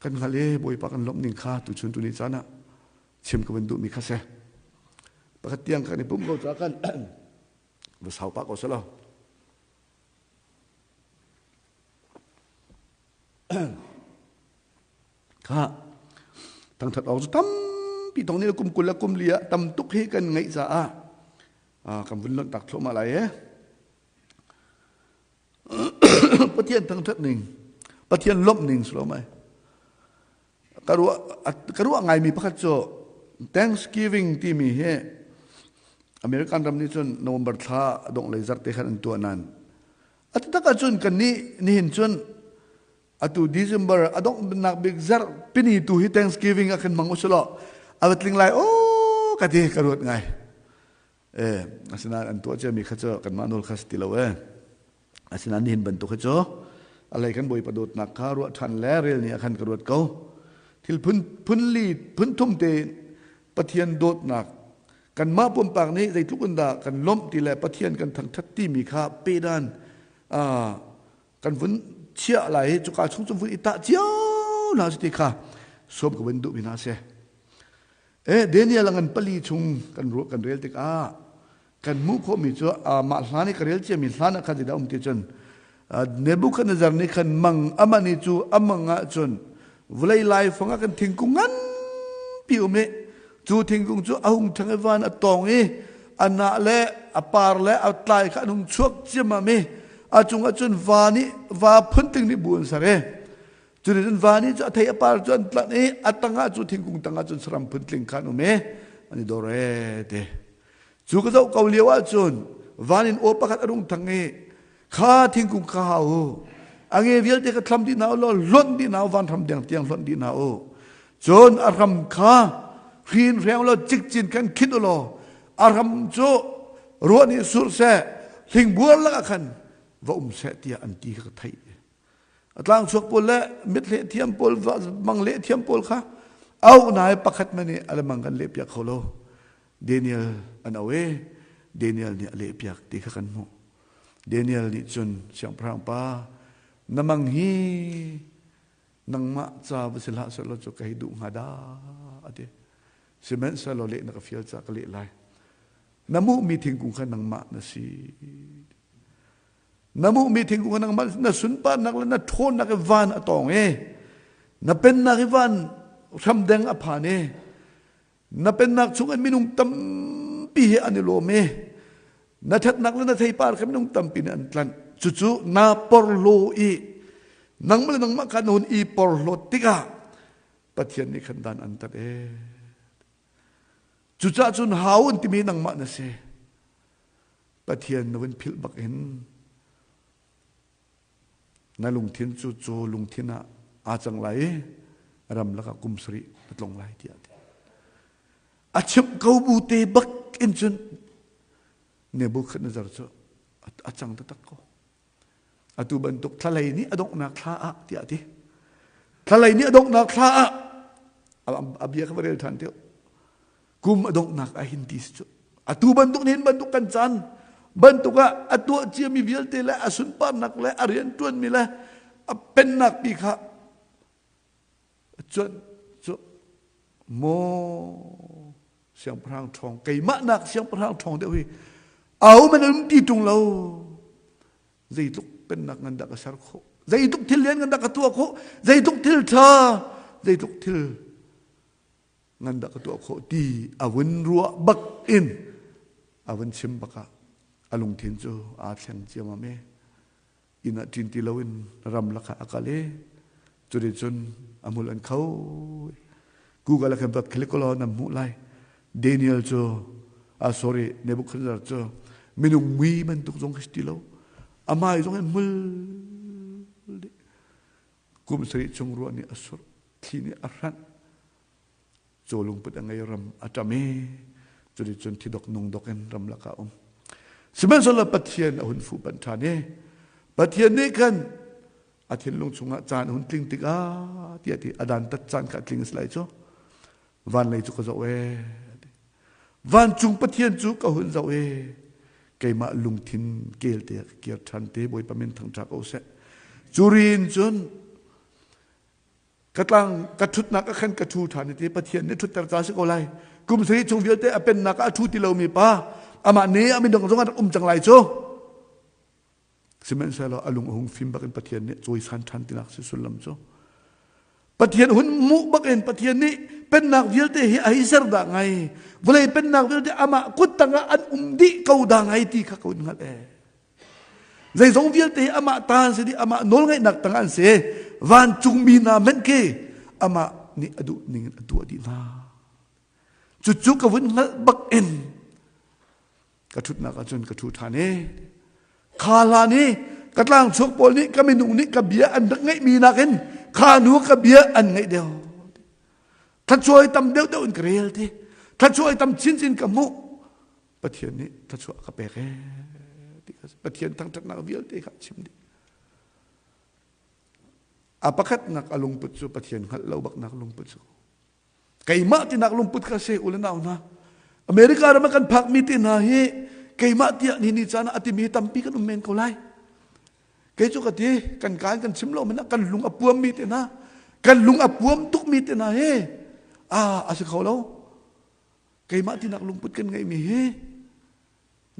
kan hngalh i Bawipa kan lawmh ning kha tuchun tuni caan ah chim ka van duhmi kha si. Pakhat tiang kan i pum ko ca kan va sau pah ko selaw. Kha thangthat awk cu tampi tong ni kum 20 le kum li ah tam tuk hi kan ngeih caah kan vun lonh tak thluahmah lai e. Pathian thangṭhat ning, Pathian lawmh ning si lo mai. Ka ruah ka ruah ngaimi pakhat cu Thanksgiving timi hi American ram nih cun November thla dongh lei zarhte khan an tuah nain a taktak ahcun kan nih nihin cun atu December a donghnak bik zarh pini tu hi Thanksgiving ah khan hmang usulaw a va tling lai aw ka ti ka ruat ngai. Eh, asinain an tuah ciami kha cu kanmah nawl kha si ti lo eh. Asinain nihin bantuk hi cu alei kan Bawipa dawtnak kha ruah ṭhan le rel ni ah khan ka ruat ko. Thil phun phun li phun thum te Pathian dawtnak kanmah pumpak nih zeitluk in dah kan lawmh ti le Pathian kan thangṭhat timi kha pedan kan vun chiah lai i cuka chung cu vun i tah cio hna si ti kha sawm ka vun duhmi hna a si. Eh, Daniel a ngan pali chung kan ruah kan rel tikah kan hmuh khawhmi cu mah hlan i ka rel ciami hlan ah khan zeidah um ti cun Nebuchadnezzar nih khan mang amah nih cu amang ah cun vawlei laifang ah kan thingkung nganpi um i cu thingkung cu a hung ṭhang i van a tawng i a nah le a par le a tlai kha an hung chuak ciammam i a cungah cun va nih va phuntling nih bu an ser i Cuticun va nih cu a thei a par cu an tlanh i a tangah cu thingkung tangah cun saram phuntling kha an um i an i dor e te. Cu ka zoh ko lio ahcun van in aw pakhat a rung thang i. Kha thingkung kha hau u. A nge vialte kha thlam dih hna u law hlonh dih hna u vanhram deng tiang hlonh dih hna u. Cun a hram kha hrin hreng law cikcin khan khit u law a hram cu ruah nih surh seh hlingbuar lakah khan va um seh tiah an ti kha ka theih. A tlangchuak pawl le mithleh thiam pawl mang leh thiam pawl kha auh nai pakhat man nih a lemang kan leh piak kho lo. Daniel an au i Daniel nih a leh piak ti kha kan hmuh. Daniel nih cun siangpahrang pa na mang hi nangmah ca va si hlah sehlaw cu ka hei duh hnga dah a ti. Sihmanhsehlaw leh na ka fial ca ka leh lai. Na muhmi thingkung kha nangmah na si. Na muhmi thingkung kha nangmah na sunparnak le na ṭhawnnak i van a tawng i na pennak i van hramdeng a phan i Na pennak chungin minung tampi hi an i lawm i na ṭhatnak le na theipar kha minung tampi nih an tlanh. Cucu naa porhlaw i nangmah le nangmah kha na hun i porhlawt tikah Pathian nih khan dan an tat ee. Cucaah cun hau an timi nangmah na si. Pathian na vun philh bak in Na lungthin cu caw lungthin ah aa cang lai i ramlak ah kum sarih na tlong lai tiah a ti. A chimh ko bu te bak in cun Nebuchadnezzar cu a cang taktak ko. Atu bantuk thlalei nih a donghnak thla ah tiah a ti. Thlalei nih a donghnak thla ah a bia kha va rel ṭhan teo. Kum a donghnak ah hin ti si cu. Atu bantuk nihin bantuk kan caan bantuk ah a tuah ciami vialte le a sunparnak le a rianṭuanmi le a pennak pi kha cuan cu maw siangpahrang ṭhawng keimah nak siangpahrang ṭhawng deuh hi au man um ti ṭung lo zeitluk pennak ngan dah ka ser khawh zeitluk thil lian ngan dah ka tuah khawh zeitluk thil ṭha zeitluk thil ngan dah ka tuah khawh ti a vun ruah bak in a vun chim bak ah a lungthin cu aa thleng ciamam i inn ah ṭin ti loin ram lakah a kal i cuti cun a hmul an kho. Google ah khan va click law nan hmuh lai. Daniel cu ah sorry Nebuchadnezzar cu minung mui bantuk zong khi si ti lo. A hmai zong in hmul dih. Kum sarih chung ruah nih a surh, thli nih a hranh, caw lungput a ngei ram a ṭam i cuticun thidok nungdok in ramlak ah um. Sihmanhsehlaw Pathian a hun fuhpanh ṭhan i Pathian nih khan a thinlung chungah caan a hun tling tikah tiah ti a dantat caan kha a tling a si lai cu van lei cu ka zoh ee Vancung Pathian cu ka hun zoh i keimah lungthin kel te ka kir ṭhan te Bawipa min thangṭha ko seh. Cu rin cun ka tlang ka ṭhutnak ah khan ka ṭhu ṭhan i ti Pathian nih ṭhutter ca si ko lai. Kum sarih chung vialte a pennak ah a ṭhu ti lomi pa amah nih a minung zong ah rak um cang lai cu. Sihmanhsehlaw a lung a hung fim bakin Pathian nih cawisan ṭhan tinak si sullam cu. Pathian hun hmuh bakin Pathian nih pennak vialte hi a hei ser dah ngai. Vawlei pennak vialte amah kut tangah an um dih ko dah ngai ti kha ka hun hngalh ee. Zeizong vialte hi amah ta an si dih, amah nawlngeihnak tangah an si. Vancungmi hna hmanh khi amah nih a duh ning in a tuah dih hna. Cucu ka vun hngalh bak in ka ṭhutnak ah cun ka ṭhu ṭhan i kha hlan i ka tlangchuak pawl nih ka minung nih ka bia an rak ngeihmi nakin kha nu ka bia an ngaih deuh thluachuah tam deuh deuh in ka rel ti thluachuah tam chinchin ka hmuh Pathian nih thluachuah ka pek ee ti kha Pathian thangṭhatnak vialte kha chim dih a pakhatnak a lungput cu Pathian hngalh lo baknak lungput cu Keimah tinak lungput kha si u le nau hna. America ram ah kan phakmi te hna hi keimah tiah ni ni caan ah a timi tampi kan um men ko lai. Kei cu ka ti kan kaan kan chim lo men kan lung a puammi te hna kan lung a puam tukmi te hna hi a a si kho lo. Keimah tinak lungput kan ngeihmi hi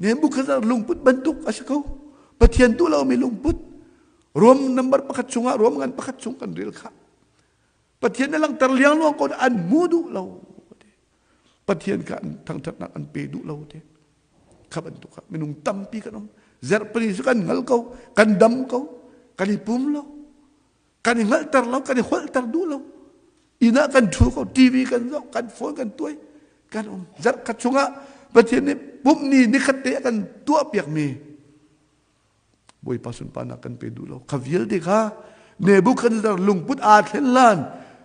Nebuchadnezzar lungput bantuk a si ko. Pathian duh lomi lungput. Rom number pakhat chungah Rom ngan pakhat chung kan rel kha. Pathian na langhter liangluang ko an hmu duh lo. Pathian kha an thangthatnak an pe duh lo te. Kha bantuk kha minung tampi kan um. Zerpani cu kan hngal ko, kan dam ko, kan i pum lo, kan i hngalhter lo, kan i holhter duh lo. Inn ah kan ṭhu ko, TV kan zoh, kan phone kan tuai, kan um. Zarh khat chungah Pathian nih pumh ni nikhat te a kan tuah piakmi. Bawipa sunparnak kan pe duh lo. Kha vialte kha Nebuchadnezzar lungput aa thlen lan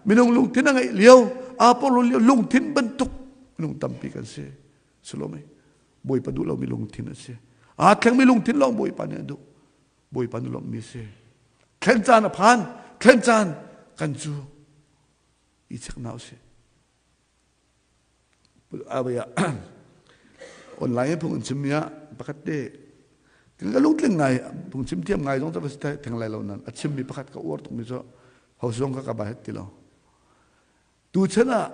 minung lungthin a ngeih lio aa porlo lio lungthin bantuk minung tampi kan si. Salome Bawipa duh lomi lungthin a si. Aa thlengmi lungthin lawng Bawipa nih a duh. Bawipa nih lawmhmi a si. Thlen caan a phan, thlen caan kan cu i check hna usih. Online phung in chimmi ah pakhat te ka lungtling ngai phung chim thiam ngai zong cu va si theng lai lo nan a chimmi pakhat ka uar tukmi cu ho zong ka ka ba het ti lo tu chan ah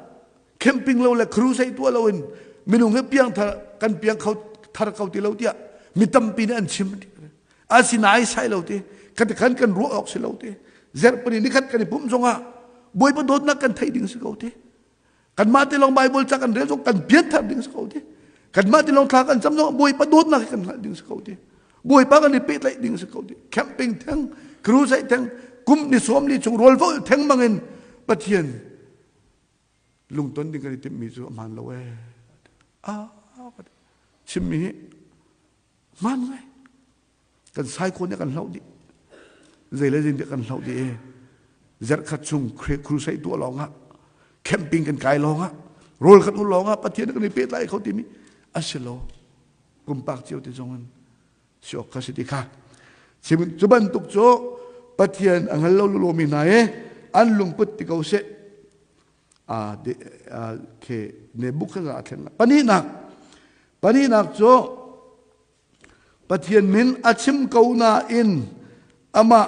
camping lo le crusade tuah lo in minung he piang thar kan piang kho thar ko ti lo tiah mi tampi nih an chim asinai sai lo ti kan kan kan ruah awk si lo ti zerpani nikhat kan i pumh zongah bawipa dawtnak kan theih ding si ko ti Kanmah te lawng Bible ca kan rel zong kan pianthar ding si ko ti. Kanmah te lawng thla kan cam zong Bawipa dawtnak hi kan hngalh ding si ko ti. Bawipa kan i pehtlaih ding si ko ti. Camping theng, crusade theng, kum ni sawm li chung rawl vol theng bangin Pathian lungton ding kan i timhmi cu a hmaan lo ee. Ah, chimmi hi hmaan ngai. Kan sai ko nih kan hloh dih. Zei le zei kan hloh dih e. Zarhkhat chung crusade tuah lawng ah camping kan kai lawng ah rawl kan ul lawng ah Pathian kan i pehtlai kho timi a si lo. Pumpak cio te zong in si awk kha si ti kha. Cu bantuk cu Pathian a hngal lo lomi hna e an lungput ti ko seh. A de ke Nebuchadnezzar a thlen. Pahnihnak pahnihnak cu Pathian min a chim ko nain amah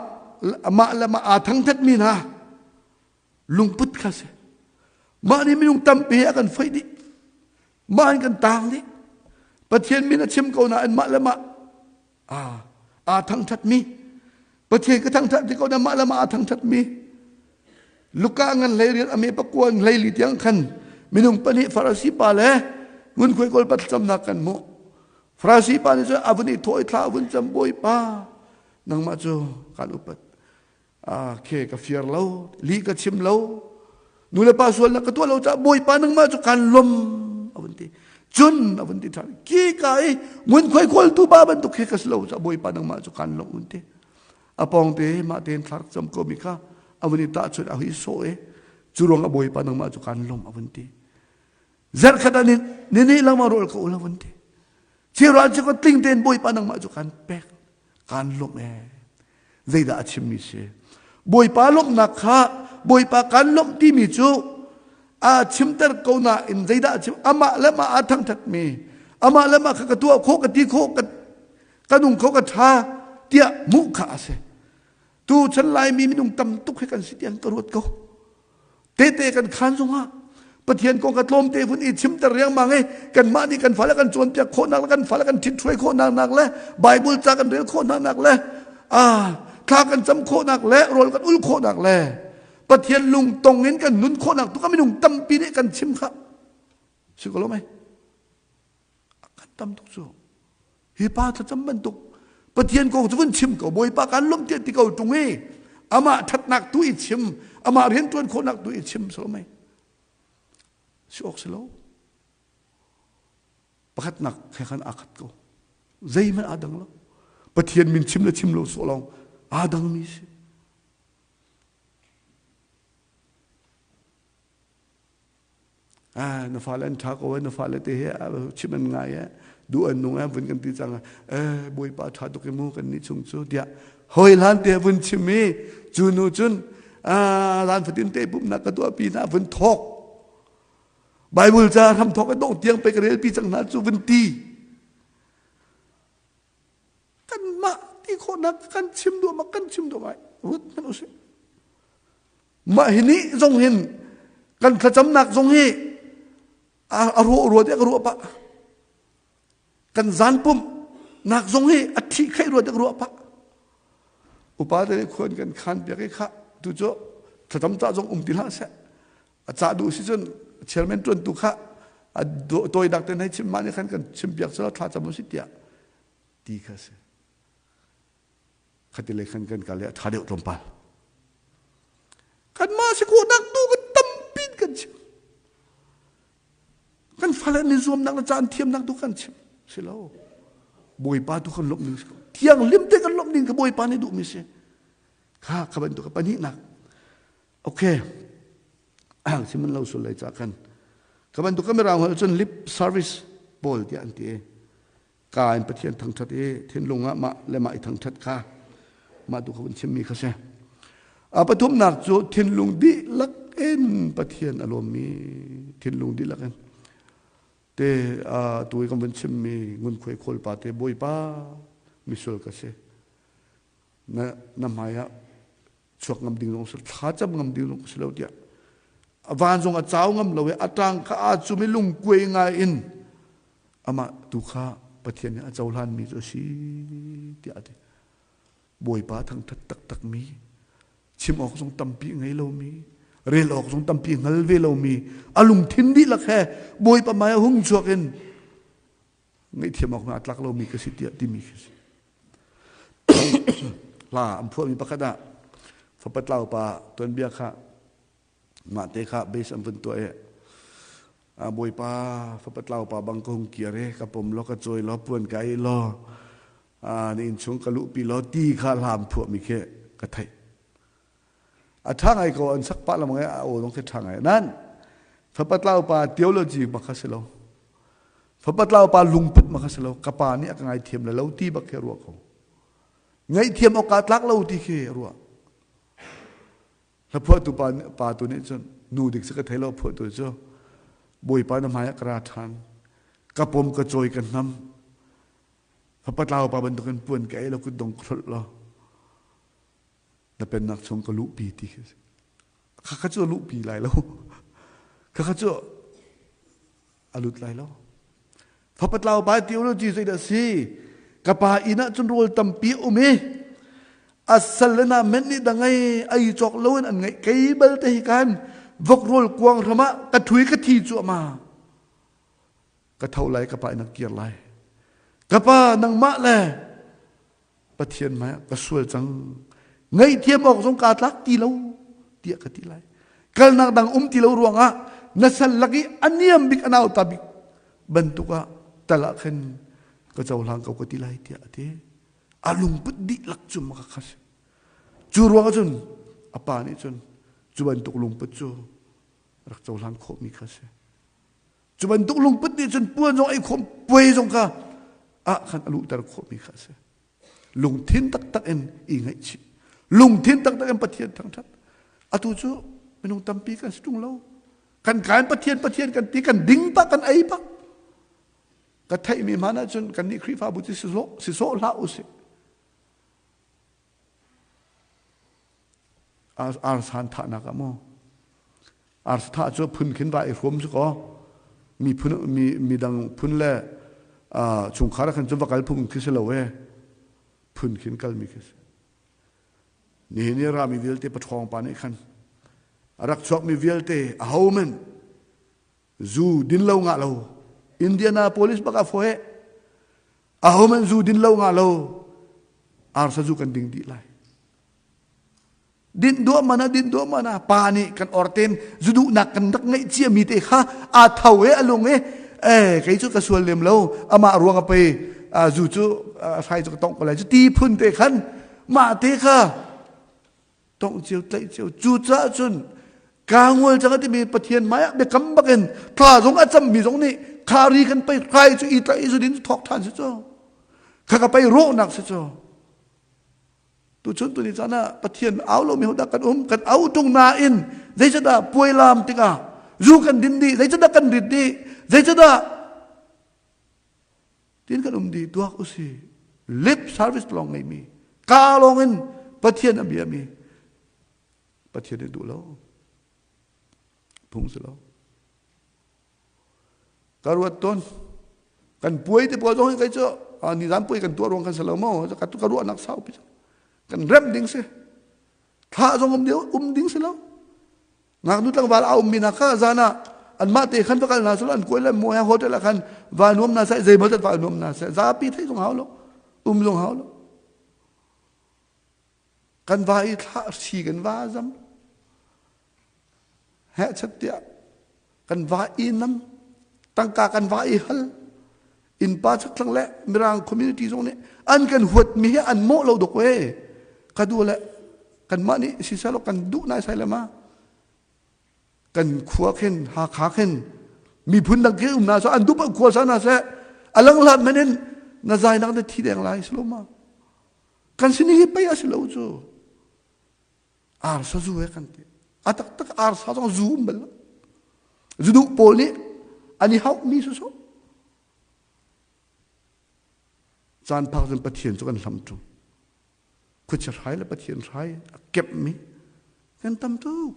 amah le amah aa thangthatmi hna lungput kha si. Mah nih minung tampi a kan foih dih. Mah in kan taang dih. Pathian min a chim ko nain mah le mah aa aa thangthatmi Pathian ka thangthat ti ko na mah le mah aa thangthatmi Luka ngan hlei rian ame pakua hlei li tiang khan minung pahnih Farasi pa le ngunkhuai kawl pa thlacamnak kan hmuh. Farasi pa nih cun a vun i thawh i thla a vun cam Bawipa nangmah cu kaan upat. Ah khe ka fiar lo, li ka chim lo, nu le pa sualnak ka tuah lo caah Bawipa nangmah cu kaan lom a vun ti. Cun a vun ti ṭhan. Ki ka i ngunkhuai kawltu pa bantuk khi ka si lo caah Bawipa nangmah cu kaan lawmh vun ti. A pawng te mah tein thla rak cam ko mi kha a vun i tahchunh a hui sawh i cu ruang ah Bawipa nangmah cu kaan lawmh a vun ti. Zarhkhat ah ni ni lengmang rawl ka ul a vun ti. Chiral cu ka tling tein Bawipa nangmah cu kan pek kaan lawmh ee. Zeidah a chimmi si? Bawipa lawmhnak kha Bawipa kan lawmh timi cu a chimter ko nain zeidah a chim amah le mah aa thangthatmi amah le mah kha ka tuah khawh ka ti khawh ka ka nung kho ka ṭha tiah hmuh kha a si. Tu chan Laimi minung tam tuk hi kan si tiang ka ruat ko. Tete kan khan zongah Pathian kong ka tlawmte vun i chimter riangmang i kanmah nih kan fale kan cawnpiak khawhnak le kan fale kan ṭhithruai khawhnak nak le Bible ca kan rel khawhnak nak le ah thla kan cam khawhnak le rawl kan ul khawhnak le Pathian lungtong in kan nun khawhnak tu ka minung tampi nih kan chim kha si ko lo mei kan tam tuk cu hi pa thlacam bantuk Pathian kong cu vun chim ko Bawipa kan lawmh tiah ti ko ṭung i amah ṭhatnak tu i chim amah rianṭuan khawhnak tu i chim so mei si awk si lo pakhatnak he khan aa khat ko zeihmanh aa dang lo Pathian min chim le chim lo sawh lawng aa dangmi si Ah, na fale an ṭha ko na fale te he chim an ngai eh duh an nung eh vun kan ti cang eh bawipa ṭha tuk i mu kan nih chung cu tiah hawi hlan te vun chim i cu nu cun ah zan fatin te pumhnak ka tuah pi hna vun thawk Bible ca hram thawk a dong tiang pe ka rel pi cang hna cu vun ti kanmah ti khawhnak kan chim duah kan chim duah ruat hmanh usih Mah hi nih zong hin kan thlacamnak zong hi a ruah rua tiah ka ruah pah. Kan zan pumh nak zong hi a thih khaih rua tiah ka ruah pah. Upa te nih khuan kan khan piak i khah tu cu thlacam ca zong um ti hlah seh. A cah duh si cun chairman tuan tu kha a tawinak te hei chim mah nih khan kan chim piak selaw thla cam usih tiah ti kha si. Khati lei khan kan kal i a ṭha deuh tlawmpal. Kanmah si khawhnak tu kan tampi kan chim. Kan fale an i zuamnak le caan thiamnak tu kan chim. Si lo. Bawipa tu kan lawmh ning si ko. Thianghlim te kan lawmh. pumh ding ka Bawipa nih duhmi si. Kha kha bantuk pahnihnak. Okay. Siman lo sul lei ca khan. Ka bantuk ka mirang holh cun lip service pawl tiah an ti. Ka in Pathian thangthat i thinlung ah mah le mah i thangthat kha mah tu kha vun chimmi kha si. A pathumnak cu thinlung dihlak in Pathian a lawmmi thinlung dihlak in te tu i kan vun chimmi ngunkhuai khawl pa te Bawipa misual ka si na na hmai ah chuak ngam ding zong si thla cam ngam ding zong si lo tiah a van zong a cau ngam lo i a tang kha aa cum i lungkuai ngai in amah tu kha Pathian nih a cohlanmi cu a si tiah a ti. Bawipa thangṭhat taktakmi, chim awk zong tampi ngei lomi, rel awk zong tampi hngal ve lomi, a lungthin dihlak he Bawipa hmai ah hung chuak in ngaihthiam awk hna tlak lomi ka si tiah timi khi si. Hla an phuahmi pakhat ah fapa tlau pa tuanbia kha mah te kha base an vun tuah i Bawipa fapa tlau pa bang ka hung kir i ka pom law ka cawi law puan ka ei law na inn chung ka luhpi law ti kha hla an phuahmi khi ka theih. A ṭha ngai ko an sak pah lamang i a aw zong khi ṭha ngai. Nan fapa tlau pa theology bak kha si lo. Fapa tlau pa lungput bak kha si lo. Ka pa nih a ka ngaithiam le lo ti bak khi a ruah ko. Ngaihthiam awk aa tlak lo ti khi a ruah. Hlaphuahtu pa, pa tu nih cun nu dik si ka thei lo phuahtu cu Bawipa na hmai ah ka ra ṭhan. Ka pom ka cawi ka hnam. Fapa tlau pa bantukin puan ka ei lo kutdong ka hrolh lo. Na pennak chung ka luhpi ti khi si. Khakha cu a luhpi lai lo. Khakha cu a lut lai lo. Fapatlau pa theology zeidah si? Ka pa inn ah cun rawl tampi um i a sal le na men nih da ngei ai cawk lo in an ngeih kei bal te hi kan vok rawl kuang hram ah ka thui ka thi cu ama ka tho lai ka pa in a kir lai ka pa nangmah le Pathian hmai ah ka sual cang ngaihthiam awk zong kaa tlak ti lo tiah ka ti lai kalnak dang um ti lo ruangah na sal lak i a niam bik a nauta bik bantuk ah tal ah khin ka cohlang ko ka ti lai tiah a ti a lungput dihlak cu maka kha si cu ruangah cun a pa nih cun cu bantuk lungput cu rak cohlan khawhmi kha si Cu bantuk lungput nih cun puan zong ei khawm puai zong kha ah khan a luhter khawhmi kha a si. Lungthin taktak in i ngaihchih. Lungthin taktak in Pathian thangṭhat. Atu cu minung tampi kan si ṭung lo. Kan kain Pathian Pathian kan ti kan ding pah kan ei pah. Ka theihmi hmanh ahcun kannih Khrihfabu cu si sawh hlah usih. Arsan thahnak ah maw arsa thah cu phun khin va i hrawm cu kaw mi phun mi midang phun le chungkhar khan cu va kal phung khi si lo e phun khin kal mi khi si nihin i rami vialte paṭhawng pa nih khan a rak chuak mi vialte a ho men zu din lo ngah lo Indianapolis bak a fohe aho man zu din lo ngah lo arsa zu kan ding dih lai din duah mana din duah mana pa nih kan orten zu duhnak kan rak ngeih cia mi te kha a tho e a lung e eh kei cu ka sual lem lo amah ruang a pei zu cu hrai cu ka tong ko lai cu ti phun te khan mah te kha tongh cio tlaih cio cucaah cun kaa ngol cang a timi Pathian hmai ah biakam bakin thla zong a cammi zong nih kha ri kan pei hrai cu i tlaih zu din thawk ṭhan si cu kha ka pei rawhnak si cu tuchun tuni caan ah Pathian au lomi hodah kan um kan au ṭung nain zeicadah puai laam tikah zu kan din dih zeicadah kan rit dih zeicadah Tin kan um dih tuak usi. Lip service lawng ngeimi. Ka lawng in Pathian a biami. Pathian nih duh lo. Phung si lo. Ka ruat tawn. Kan puai te pawl zong hi kai cu nizan puai kan tuah ruang kan si lo maw? Ka ka ruahnak sau pi. Kan remh ding si. Thla zong um ding um ding si lo. Ngaknu tlangval a ummi hna kha zan ah anmah te khan va kal hna selaw an kuai le muai hotel ah khan va nuam hna seh zeimaw zat va nuam hna seh zapi theih zong hau lo um zong hau lo kan va i thla hri kan va zam heh chat tiah kan va i nam tangka kan va i hal. Innpa chakthlang le Mirang community zong nih an kan huatmi hi an mawh lo dok we. Ka du le kanmah nih siseh law kan duh nai sai le ma. Kan khua khin Hakha khin miphun dang khi um na so an duh khua sa na seh alang hlat men in na zai nak na thi deng lai silo ma. Kan sini hi pei a si lo cu. Arsa zu he kan ti. A taktak arsa zong zu um bal lo. Zu duh pawl nih an i hauhmi su so. Caan phak cun Pathian cu kan hlam ṭung. Khuachia hrai le Pathian hrai a kemhmi kan tam tuk.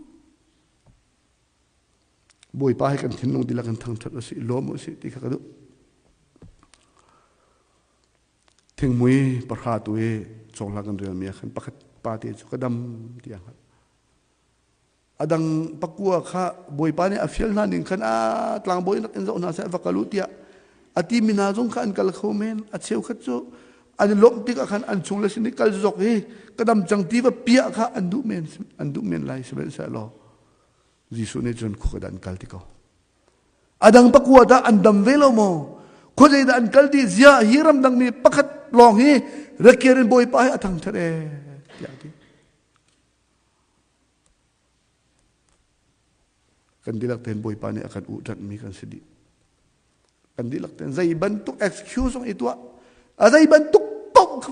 Bawipa he kan thinlung dihlak in thangṭhat usih, lawm usih ti kha ka duh. Thingmui pahra tu i cawnghla kan relmi ah khan pakhat pa te cu ka dam tiah hngalh. A dang pakua kha Bawipa nih a fial hna ning khan a tlangbawi rak in zoh hna seh va kal u tiah a timi hna zong kha an kal kho men. A cheukhat cu an i lawmh tikah khan an chung le sin i kal zok i ka dam cang ti va piah kha an duh men an duh men lai sihmanhsehlaw Jesuh nih cun khua an kal ti ko. A dang pakua dah an dam ve lo maw? Khuazei dah an kal dih? Ziah hi ramdang mi pakhat lawng hi rakir in Bawipa hi a thangṭhat ee tiah a ti. Kan dihlak tein Bawipa nih a kan uhṭanhmi kan si dih. Kan dihlak tein zei bantuk excuse zong i tuah, a zei bantuk paoh kha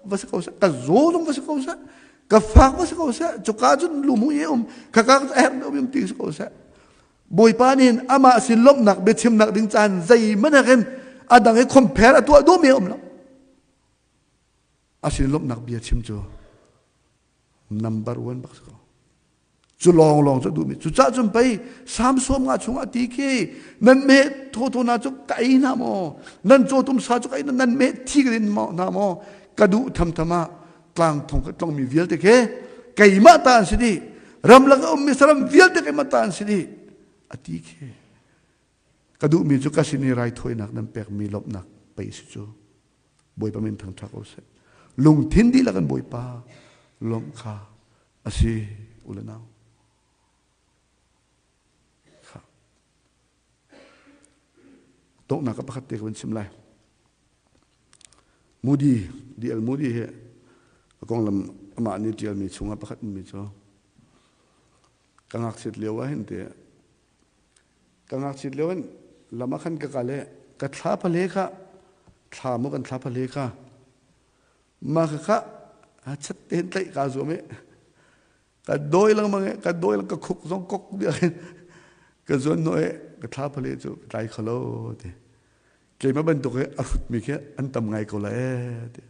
va si ko seh, ka zaw zong va si ko seh, ka fak va si ko seh, cuka cun lumu i um, khaka cu a herh um ti si ko seh. Bawipa nih amah sin lawmhnak biachimnak ding caan zeihmanh ah khin a dang i compare a tuah duhmi a um lo. A sin lawmhnak bia chim cu number one bak si ko. Cu lawng lawng cu duhmi. Cucah cun pei Sam sawm nga chungah ti khi nan meh thawthaw hna cu ka ei hna maw? Nan cawtum sa cu ka ei hna nan meh thi ka din hna maw? Ka duh thamtham ah tlang thong ka tlongmi vialte khi keimah ta an si dih ramlak a ummi saram vialte keimah ta an si dih a ti khi ka duhmi cu ka sin i raithawinak nan pekmi lawmhnak pei si cu Bawipa min thangṭhat ko seh lungthin dihlak in Bawipa lawmh kha a si u le nau Donghnak ka pakhat te ka van chim lai. Moody, D.L. Moody hi a konglam amah nih ṭialmi chungah pakhat ummi cu ka ngakchiat lio ah hin te ka ngakchiat lio in lam ah khan ka kal i ka thla pale kha thla mu kan thla pale kha mah kha kha chat tein tlaih kaa zuam i Ka dawi lengmang i ka dawi ka khuk zong kok diak in ka zuan hnawh i ka thla phale cu ka tlai kho lo ti. Keimah bantuk i a hrutmi khi an tam ngai ko lai ee ti.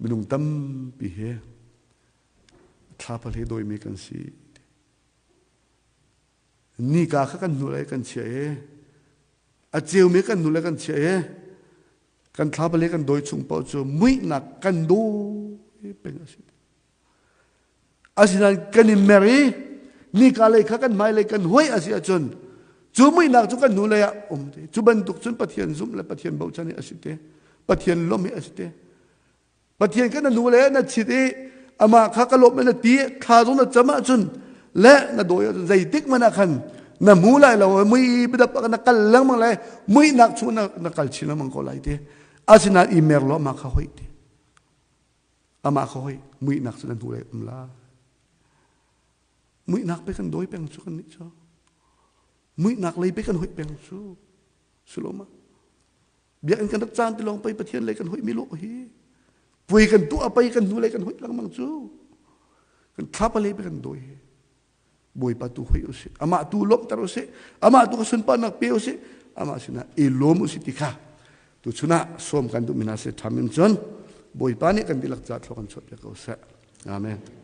Minung tampi hi thla phale dawimi kan si. Nika kha kan hnu lai kan chia i a ceumi kan hnu lai kan chia i kan thla pale kan dawi chung paoh cu muihnak kan dawi peng a si. Asinain kan i mer i nika lei kha kan hmailei kan huai a si ahcun cu muihnak cu kan hnulei ah um te. Cu bantuk cun Pathian zumh le Pathian bochan hi a si te. Pathian lawmh hi a si te. Pathian kan na nu le na chit i amah kha ka lawmh na ti thla zong na cam ahcun le na dawi ahcun zeitik hmanh ah khan na hmu lai lo mui bidap na kal lengmang lai muihnak chung na, na kal chin lengmang ko lai ti asinain i mer lo amah kha hoih ti amah kha hoih muihnak cu na hnu lei um lai muihnak pe kan dawi peng cu kan nih cu muihnak lei pe kan hoih peng cu suloma Biakinn kan rak caan ti lawng pei Pathian lei kan hoih mi lawh hi. Puai kan tuah pei kan hnu lei kan hoih lengmang cu. Kan thlapa lei pei kan dawi hi. Bawipa tu hoi usih. Amah tu lawmhter usih. Amah tu ka sunparnak pe usih. Amah sinah i lawm usih ti kha tu chunah sawm kan duh mi hna si tham in cun Bawipa nih kan dihlak ca thlawk kan chuah piak ko seh. Amen.